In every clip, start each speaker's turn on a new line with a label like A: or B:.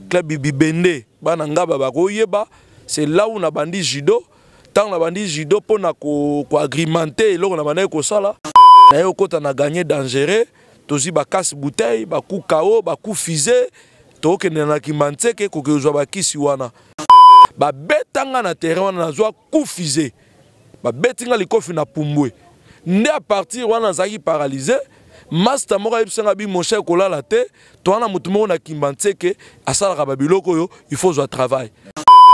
A: Club Bibende, bana ngaba bakoyeba, c'est là où na bandi judo. Tant na bandi judo pour na ko ko agrémenter eloko na bandaki kosala. Na yo kota na gagner dangereux, tozwi ba casse bouteille, ba coup KO, ba coup fusée, tokende na Kimbanseke kokozwa ba kisi wana. Ba betanga na terrain wana nazwa coup fusée. Ba betinga likofi na pumbwe. Nde à partir wana nazalaki paralysé. Master moko ayebisanga bi mon cher kolala te, to wana mutu moko na Kimbanseke asalaka ba biloko oyo, il faut zwa travail.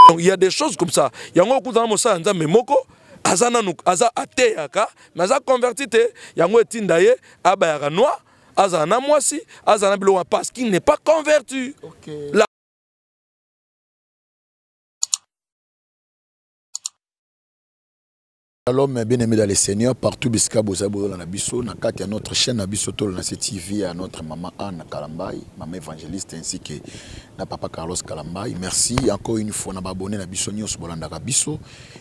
A: Donc il y a des choses comme ça. Yango okutana mosala Nzambe moko aza nanu aza ateyaka mais aza converti te, yango etinda ye abayaka noir, azala na mwasi, azala na biloko parce qu'il n'est pas converti.
B: Okay.
A: La
B: Shalom, bien-aimé dans le Seigneur, partout bisika boza boyola na biso, na kati ya notre chaîne na biso tolo na TV ya notre maman Anne Kalambayi, maman évangéliste ainsi que na papa Carlos Kalambayi. Merci encore une fois na ba abonné na biso nyonso bolandaka biso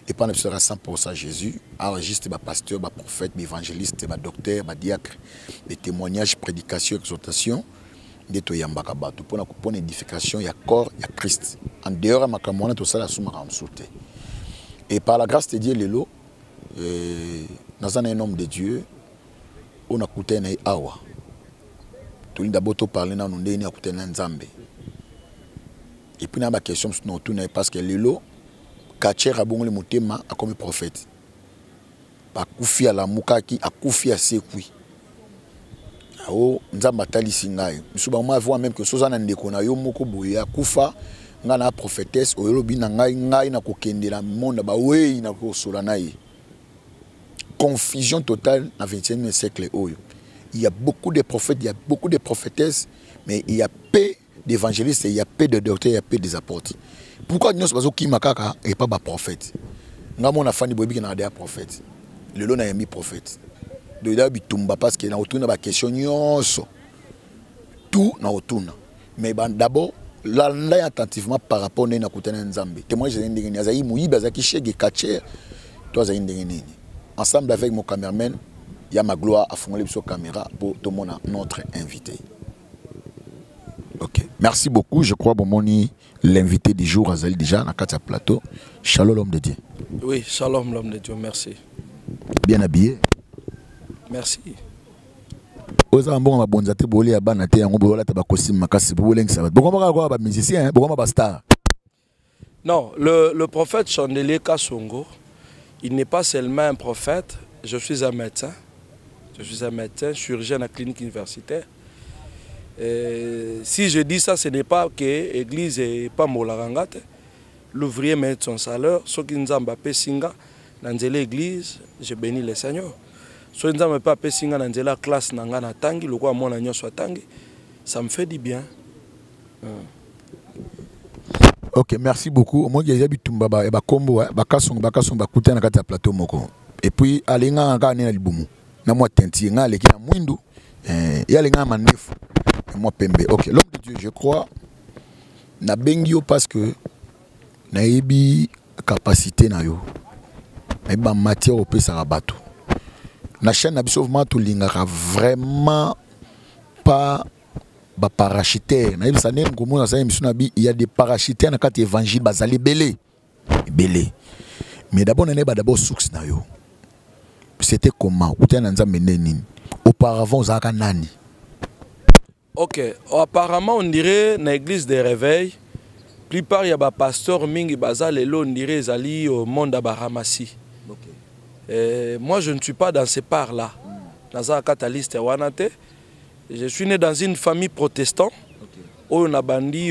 B: et pas na biso 100% Jésus. Awa juste ba pasteur, ba prophète, ba évangéliste, ba docteur, ba diacre, des témoignages, prédications, exhortations nde toyambaka bato mpona kopona édification ya corps ya Christ. En dehors ya makambo wana tosala su makambo mosusu te. Et par la grâce de Dieu lelo naza na un homme de Dieu oyo nakutani na ye awa. Tolingi d'abord toparle nanu ndenge nini akutani na Nzambe. Et puis na ba question mosusu na otuna ye parce que lelo catcheur abongoli motema akomi prophète. Akufi alamukaki, akufi asekwi. Awo Nzambe atalisi ngai. Misu ba ma voix même que soza na ndeko na yo moko boye akufa nga na prophétesse oyo lobi na ngai, ngai na kokendela monde ba wei na kosola na ye. Confusion totale na 21e siècle oyo. Il y a beaucoup de prophètes, il y a beaucoup de prophétesses, mais il y a peu d'évangélistes, il y a peu de docteurs, il y a peu des apôtres. Pourquoi nous sommes qui makaka et pas ba prophète? Nga mona fandi boyebi na des prophète. Lelo na yami prophète. De da bitumba parce que na otuna ba question nyonso. Tout na otuna. Mais ban d'abord landa attentivement par rapport na kutana Nzambe. Témoin je ndenge ni azali muyibi azaki shege catcher. Toi azali ndenge nini. Ensemble avec mon cameraman ya ma gloire afungoli biso caméra pour tout monde notre invité. Ok, merci beaucoup. Je crois bomoni l'invité du jour azali déjà na kati ya plateau. Shalom l'homme de Dieu.
A: Oui, shalom l'homme de Dieu, merci.
B: Bien habillé.
A: Merci.
B: Oza mbongo mabonza te boli ya bana te yango bolata ba costume makasi bolengisa bato. Bokoma kaka ba musicien, hein, bokoma ba star.
A: Non, le prophète Chandelier Kasongo, il n'est pas seulement un prophète, je suis un médecin. Je suis un médecin, chirurgien à la clinique universitaire. Et si je dis ça, ce n'est pas que l'église n'est pas molarangate. L'ouvrier met son salaire. Ce qui nous a pesinga dans l'église, je bénis le Seigneur. Ce qui nous a pas pesinga dans la classe nanga na tangi, le roi mona nyoso tangi, ça me fait du bien.
B: Ok, merci beaucoup. Moi, j'ai bitumba ba ba kombo ba kasongo ba kasongo ba kuta na kati ya plateau moko. Et puis alinga nga na libumu. Na moi teinture nga leki na mwindu. Ya linga mandefu. Na moi pembe. Ok, l'homme de Dieu, je crois na bengi yo parce que nayebi capacité na yo. Nayebi ba matière opesaka bato. Na chaîne na biso vraiment tolingaka vraiment pas ba parachutaire. Nayebi sa ndenge komona sa émission na bi, il y a des parachutaires na kati évangile bazali belé. Belé. Mais d'abord na ba d'abord source na yo. C'était comment? Ou na Nzambe nde nini? Auparavant ozalaka nani?
A: Ok, apparemment on dirait na église des réveils, plupart ya ba pasteur mingi baza lelo on dirait ezali au monde ya ba ramassi.
B: Ok.
A: Et moi je ne suis pas dans ces parts là. Naza cataliste wana te. Je suis né dans une famille protestante.
B: Ok.
A: Oyo na bandi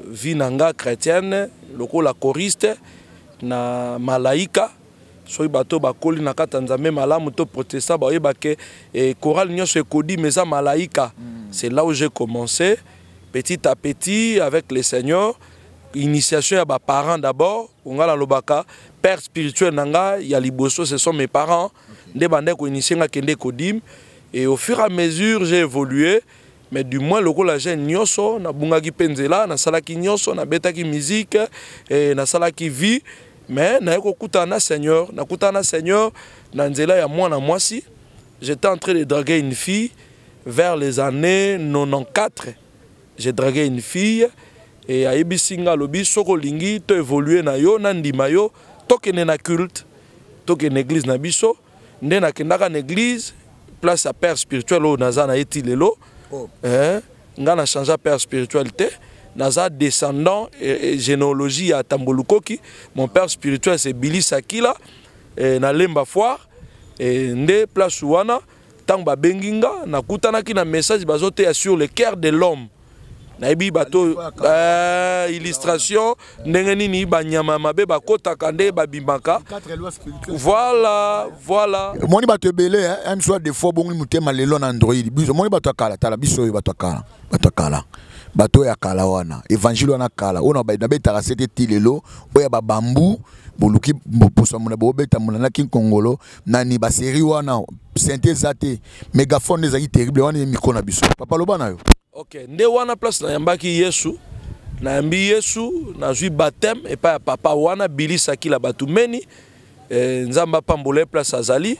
A: vie nanga chrétienne, lokola choriste na malaika. Soki bato bakoli na kati ya Nzambe malamu to protestant bayeba ke, eh, chorale nyonso ekodi mais eza malaika. C'est là où j'ai commencé petit à petit avec le Seigneur. Initiation ya ba parents d'abord, ngala lobaka père spirituel nanga ya liboso ce sont mes parents. Nde bande ko initier nga kende kodim et au fur et à mesure j'ai évolué. Mais du moins lokola jeune nyonso nabungaki mpe nzela, nasalaki nyonso, nabetaki musique et nasalaki vie, mais naye kokutana na Seigneur, nakutana na Seigneur na nzela ya mwana mwasi. J'étais en train de draguer une fille vers les années 94. J'ai dragué une fille E ayebisi nga, alobi soki olingi to évoluer na yo, nandima yo, tokende na culte, tokende église na biso. Nde nakendaka na église, place ya père spirituel oyo naza na ye ti lelo. Oh. Eh, nga na changea père spirituel te, naza descendant et généalogie ya Tambolukoki. Mon père spirituel, c'est Billy Sakila, eh, na Lemba Foire. Eh, nde place wana ntango babengi nga, nakutanaki na message bazoteya sur le cœur de l'homme. Nayebi bato illustration ndenge nini banyama mabe bakotaka, nde babimaka. Voilà.
B: Omoni bato ebele soit des fois bongi motema lelo na Android. Biso omoni bato ya kala, tala biso oyo, bato ya kala, bato ya kala, bato oyo ya kala wana, évangile wana kala oyo nabetaka sete ti lelo, oyo ya babambu boluki posa mona bobeta monanaki nkongolo nani basérie wana, synthé eza te, mégaphone ezalaki terrible wana, ye micro na biso. Papa, loba na yo.
A: Ok, nde wana place nayambaki Yesu. Nayambi Yesu, nazwi baptême epai ya papa wana Billy Sakila Batumeni. Nzambe apambola ye place azali.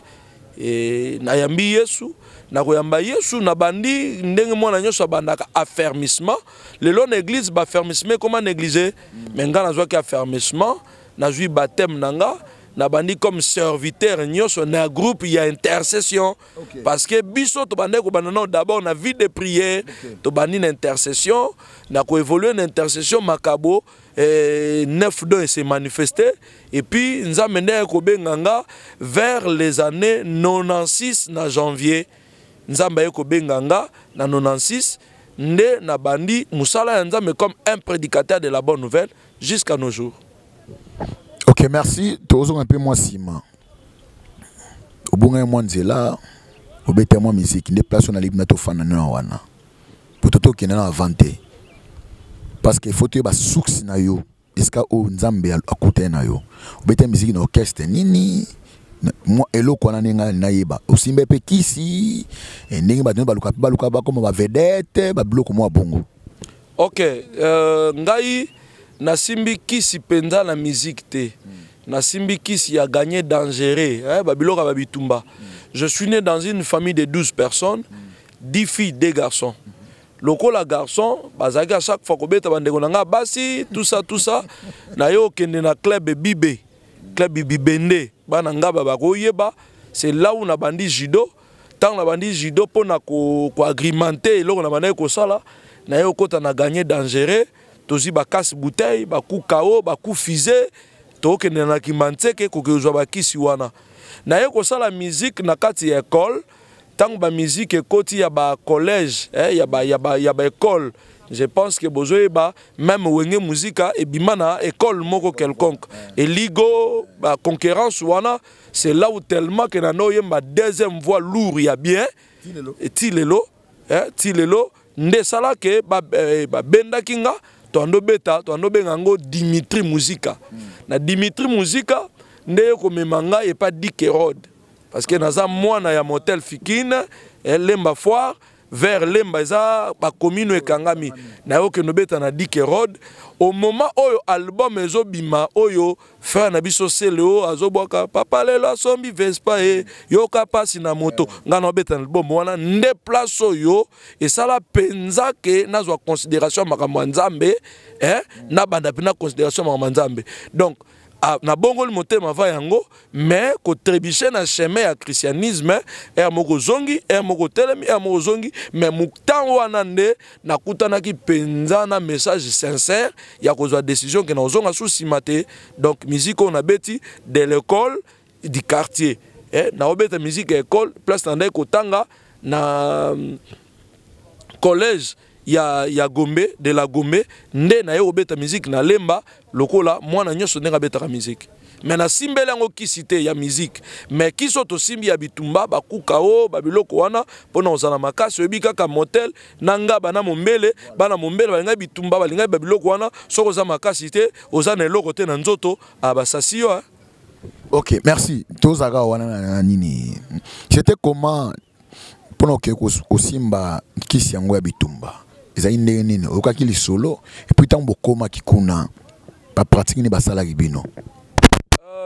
A: Nayambi Yesu, nakoyamba Yesu, nabandi ndenge mwana nyonso abandaka, affermissement. Lelo na église baaffermissement ekoma négligé, mais nga nazwaki affermissement, nazwi baptême na nga, nabandi comme serviteur nyonso na groupe ya intercession. Parce que biso tobandaki kobanda nano d'abord na vie de prière. Tobandi na intercession, na koévolue na intercession, makabo neuf dons s'est manifesté. Et puis Nzambe nde aye kobenga nga vers les années 96 na janvier. Nzambe aye kobenga nga na 96, nde nabandi mosala ya Nzambe comme un prédicateur de la bonne nouvelle jusqu'à nos jours.
B: Ok, merci. Tozonga mpe mwa nsima, obongai mwa nzela, obeta mwa miziki, nde place oyo nalibi na tofanda na wana po to tokende na avant te, parce que faut toyeba source na yo, esika oyo Nzambe akutani na yo. Obeta miziki na orchestre nini? Mwa eloko wana ndenge nayeba osimba mpe kisi, ndenge bato baluka mpe baluka bakoma bavedette, babiloko mwa bongo.
A: Ok, ngai nasimbi kisi mpenza na musique te. Nasimbi kisi ya gagner dangereux, eh, babiloko ya babitumba. Je suis né dans une famille de 12 personnes, 10 filles, 2 garçons. Lokola garçon, bazalaki à chaque fois kobeta bandeko na nga basi, tout ça, tout ça. Na ye okende na club bibe, club Bibende, bana Ngaba bakoyeba. C'est là où nabandi judo. Ntango nabandi judo mpona koagrémenter eloko na bandaki kosala, na ye okota na gagner dangereux, tozwi bacasse bouteille, bacoup kao, bacoup fusée, tokende na Kimbanseke koki kozwa bakisi wana. Naye kosala musique na kati ya école. Ntango bamusique ekoti ya bacollège, eh, ya baécole, je pense que bozoyeba même Wenge Muzika ebima na école moko quelconque, eligo baconcurrence wana. C'est là où tellement que nano oyemba deuxième voix lourd ya bien ti lelo, eh, ti lelo. Nde esala ke babendaki nga, toando beta, toando benga yango Dimitri Muzika. Na Dimitri Muzika nde ye komema ngai epa Dikerod, parce que naza mwana ya Motel Fikine, Lemba Foire, vers Lemba eza bacommune ekangami. Naye okende obeta na Dikerod au moment oyo album ezobima, oyo frère na biso Seleo azobwaka "Papa lelo asombi Vespa", ye yoka mpasi na moto. Ngai na obeta na album wana, nde place oyo esala mpenza ke nazwa considération ya makambo ya Nzambe, eh? Nabanda mpe na considération ya makambo ya Nzambe. Donc nabongoli motema va yango, mais kotrébucher na chemin ya christianisme, ere moko ozongi, ere moko otelemi, ere moko ozongi. Mais ntango wana nde nakutanaki mpenza na message sincère ya kozwa décision ke na ozonga su nsima te. Donc musique oyo nabeti de l'école du quartier, eh, naobeta musique ya école, place na ndai kotanga na collège ya Gombe, de la Gombe, nde naye kobeta musique na Lemba lokola mwana nyonso ndenge abetaka musique. Mais nasimbeli yango kisi te ya musique, mais kisi oyo tosimbi ya bitumba, bakuka o babiloko wana mpona kozala makasi. Oyebi kaka Motel na Ngaba na Mombele, bana Mombele balingaki bitumba, balingaki babiloko wana. Soki oza makasi te, oza na eloko te na nzoto, basasi yo.
B: Ok, merci. Tozalaka wana na nini, c'était comment mpona oke kosimba kisi yango ya bitumba? Ezali ndenge nini oyokaki lisolo? Et puis ntango bokomaki kuna, bapratique nini basalaki bino?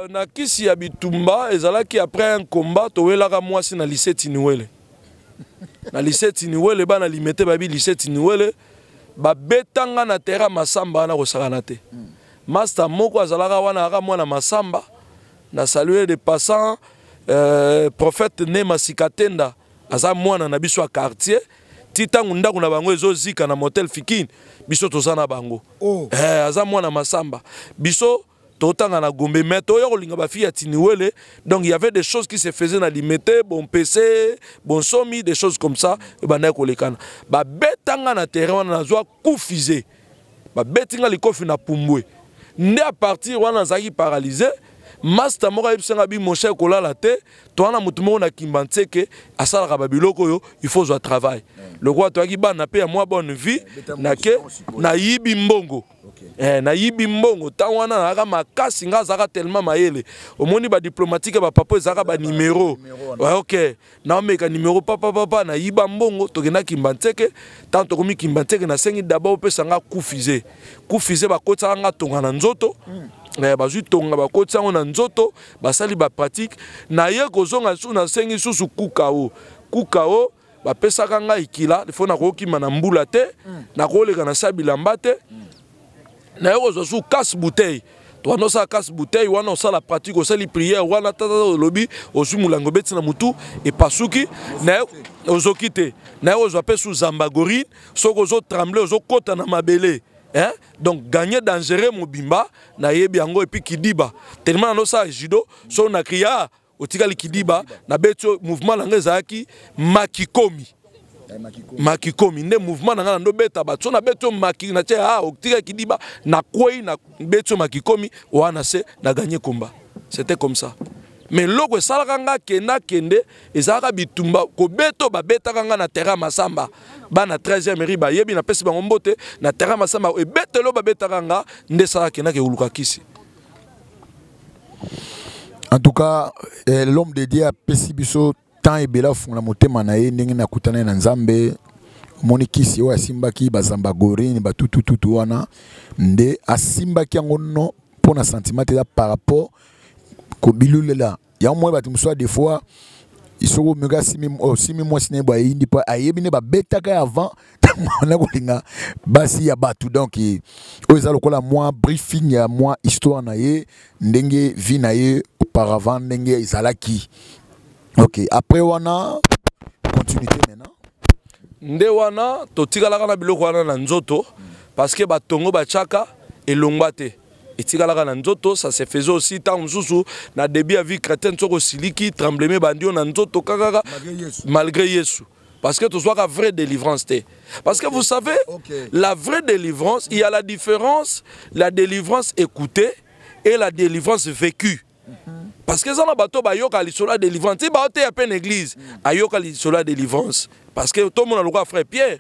A: Na kisi ya bitumba ezalaki après un combat. Towelaka mwasi na lycée Tiniwele, na lycée Tiniwele. Bana Limete bayebi lycée Tiniwele. Babeta nga na terrain Masamba wana, kosakana te. Master moko azalaka wana, aka mwana Masamba, na salue de passant prophète Nema Sikatenda, aza mwana na biso ya quartier. Ti ntango ndako na bango ezozika na motel Fikine, biso toza na bango. Oh. Aza mwana Masamba, biso totanga na Gombe, mais toya kolinga bafille ya Tiniwele. Donc il y avait des choses qui se faisaient na Limete, Bompese, Bonsomi, des choses comme ça ebandaki kolekana. Babetanga na terrain wana, nazwa coup fusée, babeti nga likofi na pumbwe. Nde à partir wana nazalaki paralysé. Master moko ayebisanga bi: "Mon cher, kolala te, toza na motu moko na Kimba Ntseke, asalaka babiloko oyo, il faut ozwa travail." Lokola toyaki bana mpe ya mwa bonne vie, nake nayibi mbongo. Nayibi mbongo. Ntango wana nazalaka makasi, nga azalaka tellement mayele. Omoni badiplomatique ya bapapa, ezalaka banimero. Ok, naomeka nimero papa papa, nayiba mbongo, tokenda Kimba Ntseke. Ntango tokomi Kimba Ntseke, nasengi d'abord opesa nga coup fusée. Coup fusée, bakotisaka nga tonga na nzoto. Bazwi tonga, bakotisi yango na nzoto, basali bapratique. Naye kozonga lisusu, nasengi susu kukao. Kukao, bapesaka ngai kila fo nakokima na mbula te, nakoleka na sa bilamba te. Naye kozwa su casse bouteille, towana osala casse bouteille wana, osala pratique, osali prière wana, tata olobi, ozwi molango, obeti na motu, epasuki. Naye ozoki te. Naye kozwa mpe su zambagorine, soki ozotremble, ozokɔta na mabele, hein? Donc gagner dangereux mobimba nayebi yango. Et puis kidiba, tellement nanosala judo, so na kria otikali kidiba, nabeti yo. Mouvement na ngai ezalaki makikomi. Makikomi nde mouvement na ngai na ndobeta bato. So nabeti yo maki, natie, ah, otikali kidiba, nakwei, nabeti yo makikomi wana, se na gagné combat. C'était comme ça. Mais eloko esalaka nga kende akende, ezalaka bitumba, kobeta oyo babetaka nga na terrain Masamba. Bana 13e ri bayebi, napesi bango mbote. Na terrain Masamba, ebetelo oyo babetaka nga nde esalaka kendaka ekoluka kisi.
B: En tout cas, l'homme de Dieu apesi biso temps ebele, afungola motema na ye ndenge nakutana ye na Nzambe. Omoni kisi oyo asimbaki, bazamba gorine, batutututu wana nde asimbaki yango, no mpo na sentiment te, eza par rapport kobilulela yango. Moi bato mosusu, des fois soki omeki, osimi mwasi na ye boye, ayindi mpo ayebi nde babetaka ye avant ntango wana kolinga basi ya bato. Donc oyo eza lokola mwa briefing ya mwa histoire na ye, ndenge vie na ye auparavant ndenge ezalaki. Ok, après wana, continuité maintenant.
A: Nde wana totikalaka na biloko wana na nzoto, parce que batongo batiaka elongwa te, etikalaka na nzoto. Ça se faisait aussi ntango mosusu na début ya vie chrétienne, soki osiliki, tremblement ebandi yo na nzoto kakaka. Malgré Yesu, parce que tozwaka vraie délivrance te. Parce que vous savez, la vraie délivrance, il y a la différence, la délivrance écoutée et la délivrance vécue. Parce que eza na bato bayoka lisolo ya délivrance, ti baoteya mpe na église, ayoka lisolo ya délivrance, parce que tomona lokola frère Pierre,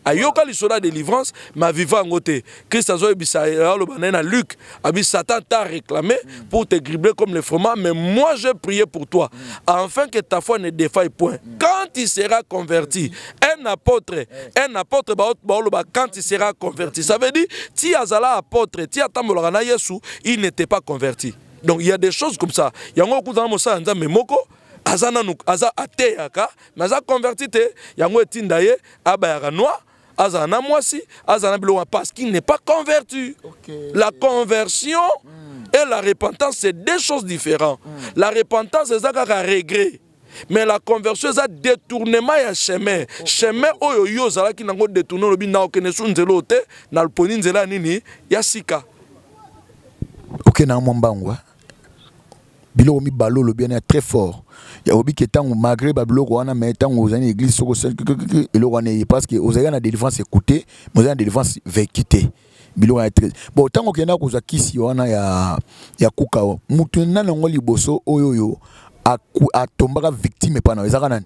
A: ayoka lisolo ya délivrance, mais aviva yango te. Christ azoyebisa, aloba na ye na Luc, abi: "Satan t'a réclamé pour te cribler comme le froment, mais moi j'ai prié pour toi afin que ta foi ne défaille point. Quand il sera converti." Un apôtre, un apôtre, baoloba "quand il sera converti", ça veut dire ti azala apôtre, ti atambolaka na Yesu, il n'était pas converti. Donc il y a des choses comme ça. Yango okutana mosala Nzambe moko, aza nanu, aza ateyaka, mais aza converti te. Yango etinda ye abayaka noir, azala na mwasi, azala na biloko, parce qu'il n'est pas converti. La conversion et la repentance, c'est deux choses différentes. La repentance eza kaka regret, mais la conversion eza détournement ya chemin. Chemin oyo yo ozalaki nango, détourne, olobi na okende su nzela oyo te, na poni nzela ya nini, ya sika.
B: Ok, na mwa mbangu, biloko mibale olobi wana ya très fort. Ya obi ke ntango malgré babiloko wana, mais ntango ozali na église, soko osali eloko wana eye, parce que ozalaki na délivrance écoutée, mais ozali na délivrance vécue te. Biloko wana très bon. Ntango okenda kozwa kisi wana ya kuka, mutu nani yango liboso oyo atombaka victime epa na yo, ezaka nani?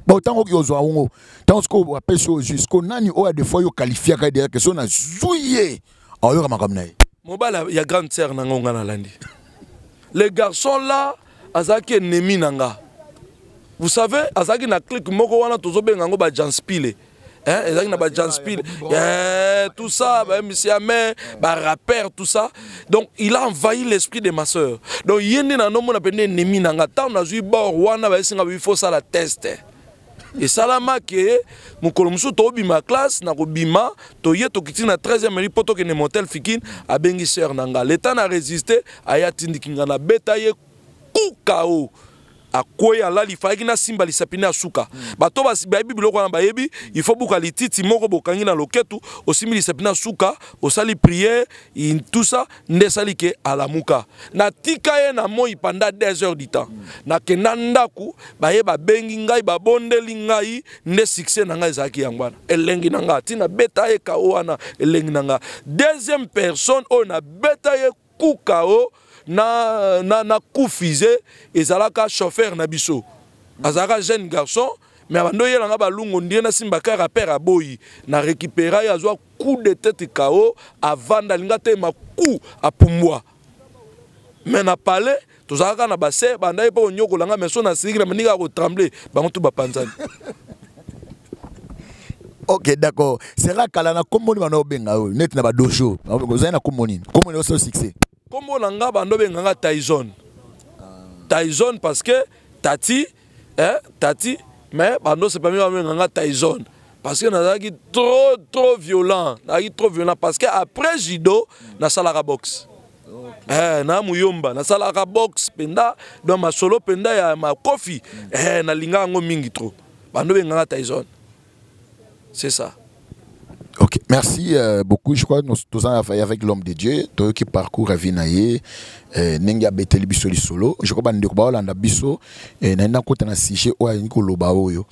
B: Bon, ntango oki kozwa yango, ntango sikoyo apesi oyo, jusqu'au nani oyo des fois yo qualifiaka ye derrière ke so nazwi ye, aoyoka makambo na ye?
A: Mobali ya grande sœur na nga, nga nalandi le garçon là, azalaki ennemi na nga. Vous savez, azalaki na clique moko wana tozobenga yango bajanspile, hein, ezalaki na bajanspile, yeah, tout ça, bamisiame, barappeur, tout ça. Donc il a envahi l'esprit de ma sœur. Donc ye nde nanomona pene ennemi na nga. Ntango nazwi bord wana, bayesinga il faut sala test. Esalama ke mokolo mosusu tobima classe, na kobima toye tokiti na 13e rue mpo tokende motel Fikin, abengi sœur na nga. Leta na résister, aya tindiki nga, nabeta ye kukao, akwei, alali. Fayaki nasimba lisapi ne asuka. Bato bayebi biloko wana, bayebi. Il faut buka lititi moko bokangi na loketu, osimbi lisapi na suka, osali prière, tout ça. Nde esali ke alamuka. Natika ye na moi pendant 2 heures du temps. Nakenda ndako, baye babengi ngai, babondeli ngai. Nde succès na ngai ezalaki yango wana, elengi na ngai ntina beta ye kao wana, elengi na ngai. Deuxième personne oyo nabeta ye kukao na kufize ezalaka chauffeur na biso. Azalaka jeune garçon, mais abandi oyelanga balungo ndie nasimba kaka père aboyi. Na récupéra ye, azwa coup de tête kao, avanda, alinga telema, coup apumbwa. Mais na palais tozalaka na base, bandaki mpo konyokolanga, mais so nasiliki na bandiki kaka kotremble, bango tu bapanzani.
B: Ok, d'accord. Sera kala na kombo nini banda obenga oyo neti na badojo? Ozali na kombo nini? Kombo nini osala succès?
A: Kombo na nga, bando obenganga Tyson. Tyson parce que tati, eh, tati. Mais bando sepami babenganga Tyson parce que nazalaki trop trop violent. Nazalaki trop violent parce que après judo nasalaka boxe. Eh, na muyomba nasalaka boxe mpenza, donc masolo mpenza ya makofi, eh, nalinga yango mingi trop. Bando benganga Tyson, c'est ça.
B: Ok, merci beaucoup. Je crois que nous sommes avec l'homme de Dieu. Toyoki parcours ya vie na ye, ndenge abeteli biso lisolo. Je crois bandeko baolanda biso, na nakota na sujet oyo alingi koloba oyo.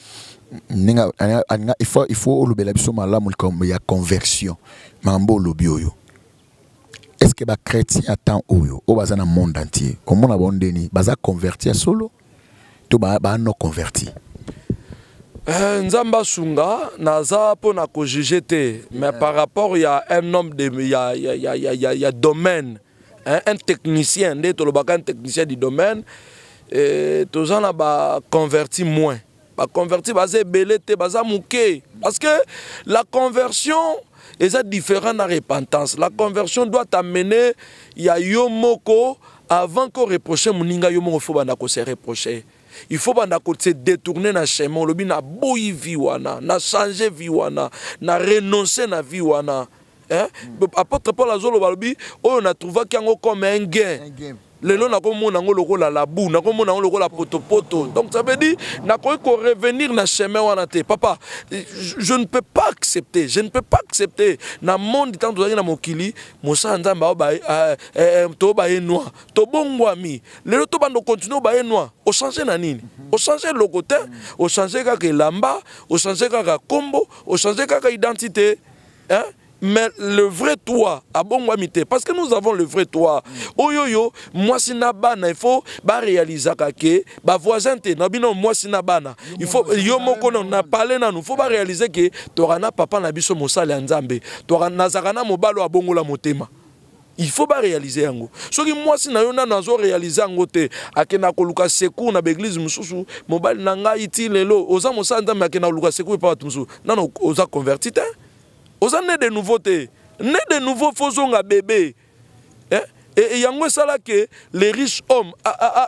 B: Ndenge alinga, il faut olobela biso malamu likambo ya conversion. Makambo olobi oyo. Est-ce que ba chrétien ya temps oyo, oyo baza na monde entier, omona bango ndeni baza converti ya solo to ba non converti?
A: Nzambe asunga, naza mpona kojuge te, mais par rapport ya un homme de ya domaine, hein, un technicien, nde tolobaka un technicien du domaine, toza na baconverti moins. Baconverti baza ebele te, baza moke, parce que la conversion eza différent na repentance. La conversion doit t'amener ya yo moko. Avant ko reprocher moninga, yo moko faut banda ko se reprocher. Il faut banda ko se détourner na chemin. Olobi na boyi vie wana, na changer vie wana, na renoncer na vie wana, hein? Apôtre Paul azoloba, alobi oyo natrouvaki yango comme un gain, lelo nakomona yango lokola labu, nakomona yango lokola potopoto. Donc ça veut dire nakoki korevenir na chemin wana te. Papa, je ne peux pas accepter, je ne peux pas accepter na monde. Ntango tozalaki na mokili, mosala Nzambe tobaye noir, tobongwami. Lelo tobanda okontinue obaye noir, ochange na nini? Ochange eloko te. Ochange kaka elamba, ochange kaka kombo, ochange kaka identité, hein? Mais le vrai toi abongwami te, parce que nous avons le vrai toi oyo yo mwasi na bana. Il faut baréalisaka ke bavoisin te na bino, mwasi na bana, il faut yo moko na parle nanu. Faut baréalise ke toka na papa na biso mosali ya Nzambe, toka nazalaka na mobali oyo abongola motema. Il faut baréaliser yango. Soki mwasi na yo nano azoréalise yango te, akenda koluka secours na baeglise mosusu. Mobali na ngai ti lelo oza mosala Nzambe, akenda koluka secours epa bato mosusu, nano oza converti te, oza né de nouveau te. Né de nouveau, faut ozonga bébé, eh? E yango esala ke le riche homme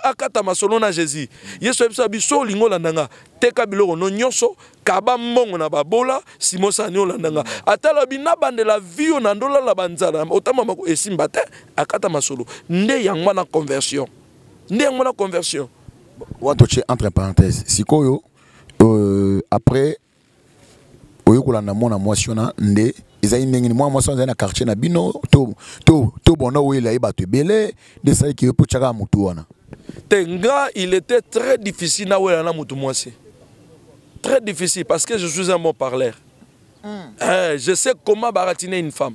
A: akata masolo na Jésus. Yesu ayebisa biso: olingi olanda nga, teka biloko no nyonso, kaba mbongo na babola, nsima osala nini? Olanda nga. Ata alobi nabandela vie oyo na ndolala banzala otambama, esimba te. Akata masolo. Nde yango wana conversion, nde yango wana conversion.
B: Wana totie entre parenthèse. Sikoyo, après oyo kolanda mwana mwasi wana, nde ezali ndenge nini? Mwana mwasi wana azali na quartier na bino to bona oyela ye bato ebele nde esalaki yo mpo tiaka motu wana?
A: Te, nga il était très difficile nawela na motu mwasi, très difficile, parce que je suis un bon parleur. Eh, je sais comment baratiner une femme.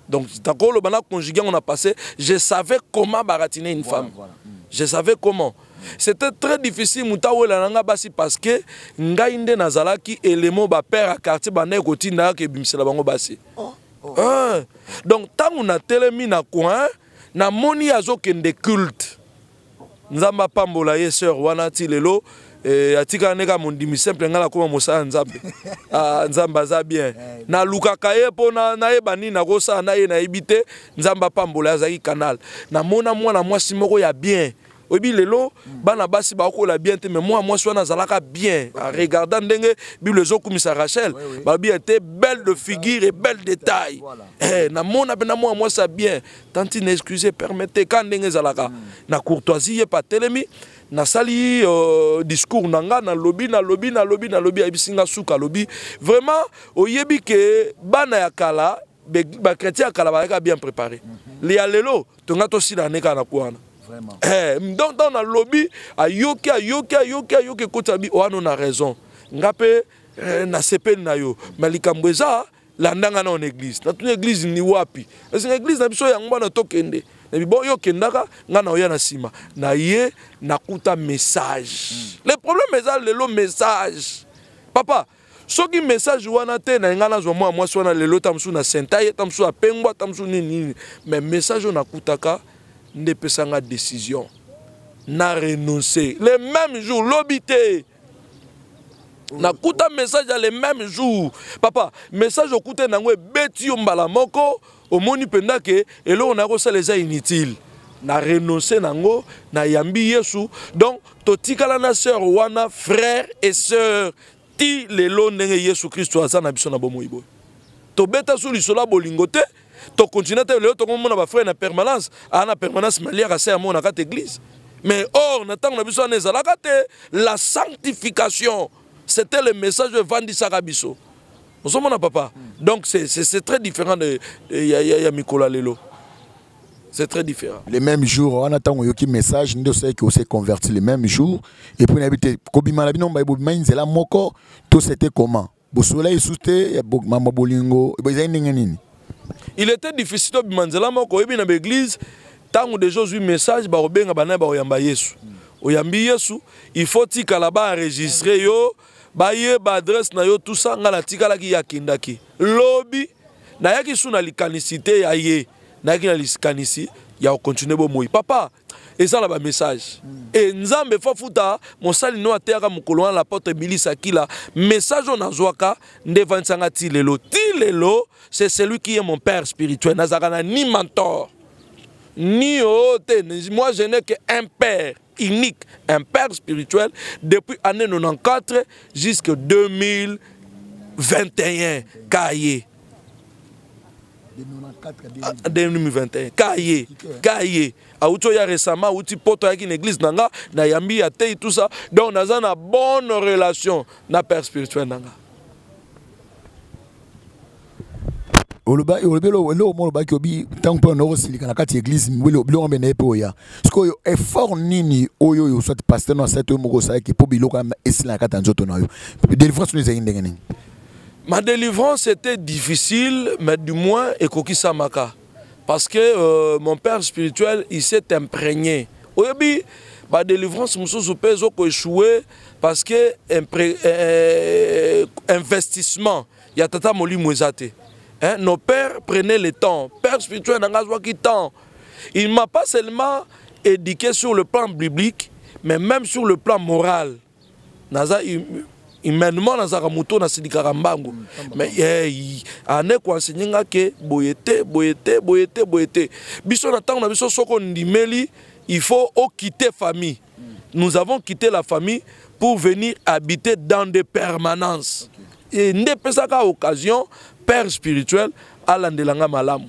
A: Donc nakoloba na conjugué on a passé, je savais comment baratiner une femme, voilà. Je savais comment. C'était très difficile moto awela na nga basi, parce que ngai nde nazalaki élément bapère ya quartier bandaki kotinda kaka ebimisela bango basi. Oh. Ah. Donc ntango natelemi na coin, namoni azokende culte. Nzambe apambola ye, sœur wana ti lelo atikala nde kaka mondimi simple. Ngai nakóma mosala Nzambe. Ah, Nzambe aza bien. Nalukaka ye mpo nayeba nini nakosala na ye, nayebi te. Nzambe apambola ye, azalaki canal. Namona mwana mwasi moko ya bien. Oyebi lelo bana basi bakola bien te, mais mwa mwasi wana azalaka bien. Regarda ndenge Bible ezokumisa Rachel, balobi ete belle de figure et belle de taille. Eh, namona mpe na mwa mwasi ya bien. Tantine, excusez, permettez, ka ndenge ezalaka na courtoisie, ye pa telemi, nasali discours na nga, nalobi, nalobi, nalobi, nalobi, ayebisi nga suka, alobi vraiment oyebi ke bana ya kala, bachrétien ya kala bazalaka bien préparé. Ya lelo tonga tosila ne kaka na kwana. Donc ntango nalobi, ayoki, ayoki, ayoki, ayoki, ekoti, abi wana na raison, nga mpe nasepeli na yo, mais likambo eza, landanga na on église. Natuni église ni wapi? Esinga église na biso yango wana tokende. Nabi bon, yo okendaka, nga na oya na nsima na ye. Nakuta message. Le problème eza lelo message, papa. Soki message wana te na ngai, nazwa mwa mwasi wana lelo, ta mosusu na senta ye, ta mosusu apengwa, ta mosusu nini nini. Mais message oyo nakutaka nde epesanga décision na renoncer le même jour. Lobi te, nakuta message ya le même jour, papa. Message okuta nango ebeti yo mbala moko, omoni mpenza ke eloko na kosala eza inutile. Na renonce nango, nayambi Yesu. Donc totikala na sœur wana frère et sœur ti lelo, ndenge Yesu Kristo aza na biso na bomoi boye. Tobeta su lisolo ya bolingo te, tokontinue te. Lelo tokomona bafrère na permanence, aa na permanence maliaka se ya na kati église. Mais or na ntango na biso wana ezalaka te. La sanctification, c'était le message oyo evandisaka biso. Ozomona, papa? Donc c'est très différent de ya mikolo ya lelo, c'est très différent.
B: Le même jour wana, ntango oyoki message, nde osalaki ose converti le même jour. Et puis nayebi te, kobima na bino bobima nzela moko to c'était comment? Bosola esu te, mambo bolingo ezali ndenge nini?
A: Il était difficile tobima nzela moko. Oyebi, na baeglise, ntango deja ozwi message, bakobenga bana bakoyamba Yesu. Oyambi Yesu, il faut tikala, baenregistre yo, bayeba adresse na yo, tout ça. Ngai natikalaki, ye akendaki. Lobi nayaki su na likanisi te ya ye, nayaki na likanisi ya kocontinue bomoi. Papa, eza na bamessage e Nzambe fa futa mosali no ateyaka mokolo wana, l'apôtre Billy Akila. Message oyo nazwaka nde evandisanga ti lelo, ti lelo. C'est celui qui est mon père spirituel. Nazalaka na ni mentor ni o te. Moi, je n'ai qu'un père unique, un père spirituel depuis année 94 jusque 2021 kaye. 2021 kaye, kaye auti oya récemment, auti poto, ayaki na église na nga, nayambi ya tei, tout ça. Donc naza na bonne relation na père spirituel na nga.
B: Olobi eloko mo olobaki, obi ntango mpe okosilika na kati ya église, biloko mbe na ye mpe oya. Sikoyo effort nini oyo oyo soit pasteur no asali to yo moko osalaki mpo biloko esila na kati ya nzoto na yo? Délivrance no ezali ndenge nini?
A: Ma délivrance était difficile, mais du moins ekokisamaka, parce que mon père spirituel, il s'est imprégné. Oyebi, badélivrance mosusu mpe ezokoéchouer parce que investissement ya tata molimo eza te. Hein? Nos pères prenaient le temps. Père spirituel na nga azwaki temps. Il m'a pas seulement éduqué sur le plan biblique, mais même sur le plan moral. Naza humainement, nazalaka moto nasilikaka mbangu, mais ane koenseigner nga ke boye te, boye te, boye te, boye te. Biso na ntango na biso, soki ondimeli, il faut oquitter famille. Nous avons quitté la famille pour venir habiter dans des permanences. Et nde epesaka occasion père spirituel alandelanga malamu,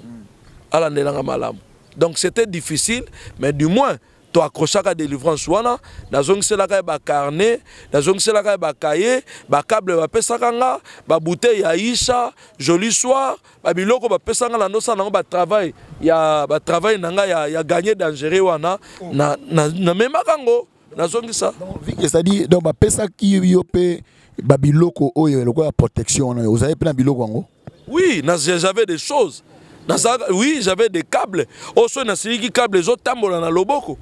A: alandelanga malamu. Donc c'était difficile, mais du moins toaccrochaka délivrance wana. Nazongiselaka ye bacarnet, nazongiselaka ye bakaye, bacable bapesaka nga, babouteille ya Isha, Joli Soir, babiloko bapesaka nga, nandosala nango batravail ya batravail na nga ya gagner dangereux wana. Namemaka yango, nazongisa.
B: C'est-à-dire, donc bapesaki yo mpe babiloko oyo lokola protection wana, ozali mpe na biloko yango?
A: Oui, j'avais des choses. Oui, j'avais des câbles oyo soki nasiliki, câble ezotambola na loboko.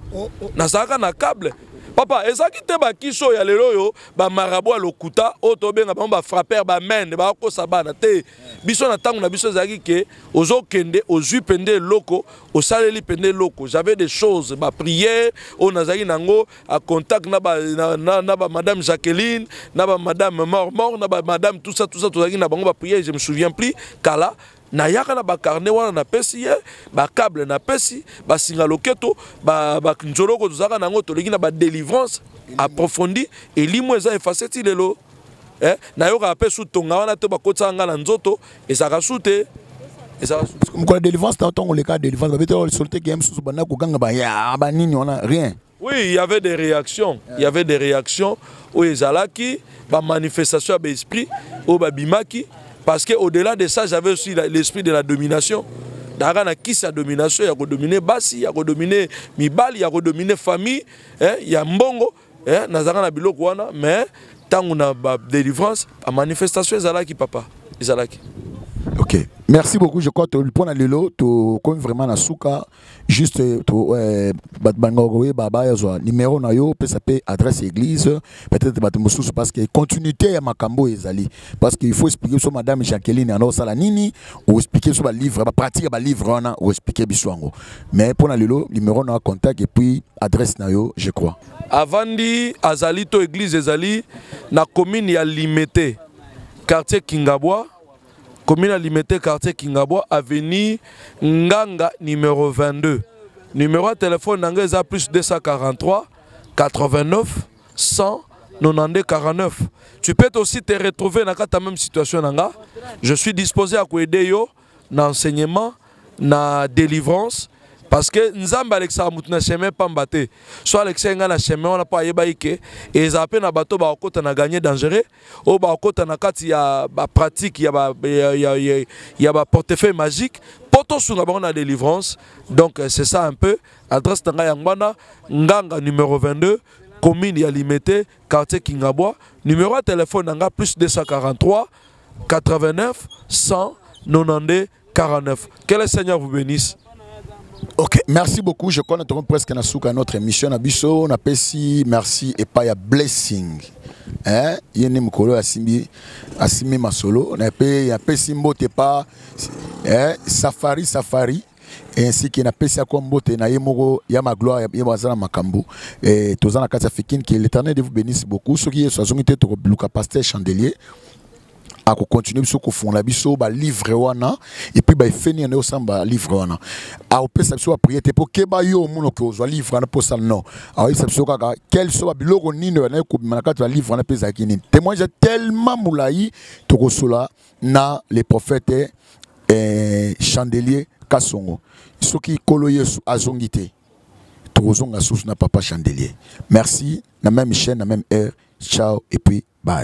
A: Nazalaka na câble, papa. Ezalaki te bakiso oyo ya lelo oyo, bamarabo ya lokuta oyo tobenga bango bafrapper, bamene bakokosa bana te. Biso na ntango na biso ezalaki ke ozokende, ozwi pende eloko, osaleli pende eloko. J'avais des choses, baprière oyo nazalaki nango a contact na ba, na, na, na ba madame Jacqueline, na ba madame Mormor, na ba madame tout ça, tout ça. Tozalaki na bango baprière, je me souviens plus kala. Nayaka na bacarnet wana, napesi ye bacable, napesi basinga loketo, banzoloko tozalaka na yango, tolingi na badélivrance approfondie. Elimo eza efface ti lelo, eh? Nayokaka mpe su tonga wana te, bakotisaka nga na nzoto, ezalaka su te, ezalaka su.
B: Mokolo ya délivrance, na ntongo oleka délivrance, babetaka lisolo te ke mosusu banda koganga baya banini wana, rien?
A: Oui, il y avait des réactions. Il y avait des réactions oyo ezalaki bamanifestation ya baesprit oyo babimaki, parce que au-delà de ça, j'avais aussi l'esprit de la domination. Nazalaka na kisi ya domination, ya kodomine basi, ya kodomine mibali, ya kodomine famille, eh, ya mbongo, eh, nazalaka na biloko wana. Mais ntango na badélivrance, bamanifestation ezalaki, papa, ezalaki.
B: Ok, merci beaucoup. Je crois que mpona lelo tokomi vraiment na suka. Juste to bato balingaka koyeba, bayazwa numéro na yo, opesa mpe adresse église, peut-être bato mosusu, parce que continuité ya makambo oyo ezali, parce que il faut expliquer biso madame Jacqueline anda osala nini, oexpliquer biso balivre, bapratique ya balivre wana, oexpliquer biso yango. Mais mpona lelo, numéro na contact et puis adresse na yo, je crois.
A: Avandi azali to église ezali na commune ya Limete, quartier Kingabwa. Commune ya Limete, quartier Kingabwa, avenue Nganga numéro 22. Numéro ya telefone na ngai eza plus 243 89 192 49. Tu peux aussi te retrouver na kati ya même situation na nga. Je suis disposé à koaider yo na enseignement, na délivrance, parce que Nzambe alekisaka motu na chemin pamba te. So alekisaki ngai na chemin wana mpo ayebaki ke ezala mpe na bato bakokota na gagner dangereux, oyo bakokota na kati ya bapratique ya baportefeuille magique, mpo tosunga bango na délivrance. Donc c'est ça un peu. Adresse na ngai yango wana: Nganga numéro 22, commune ya Limete, quartier Kingabwa. Numéro ya telefone na nga plus 243 89 192 49. Que le Seigneur vous bénisse.
B: Ok, merci beaucoup. Je connais presque na suka notre émission na biso. Na pesi merci et pas ya Blessing. Hein, yene mukolo asimbi asimbi masolo na pe ya pesi mbote pa, hein, Safari Safari, ainsi que na pesi ako mbote na ye moko ya ma gloire ye bazala makambo et toza na kati ya Fikine. Que l'Éternel vous bénisse beaucoup. Soki Yesu azongi te, tokoluka pasteur Chandelier, akocontinue biso kofungola biso balivre wana et puis baefeni yango osamba balivre wana, akopesa biso baprière te mpo keba yo omonaki ozwa livre wana mposa non. Akoyebisa biso kaka quel so babiloko nini wana ekobima na kati ya livre wana mpe ezalaki nini. Témoignage tellement molai, tokosola na le prophète Chandelier Kasongo. Soki Nkolo Yesu azongi te, tokozonga susu na papa Chandelier. Merci, na même chaîne, na même heure. Ciao et puis bye.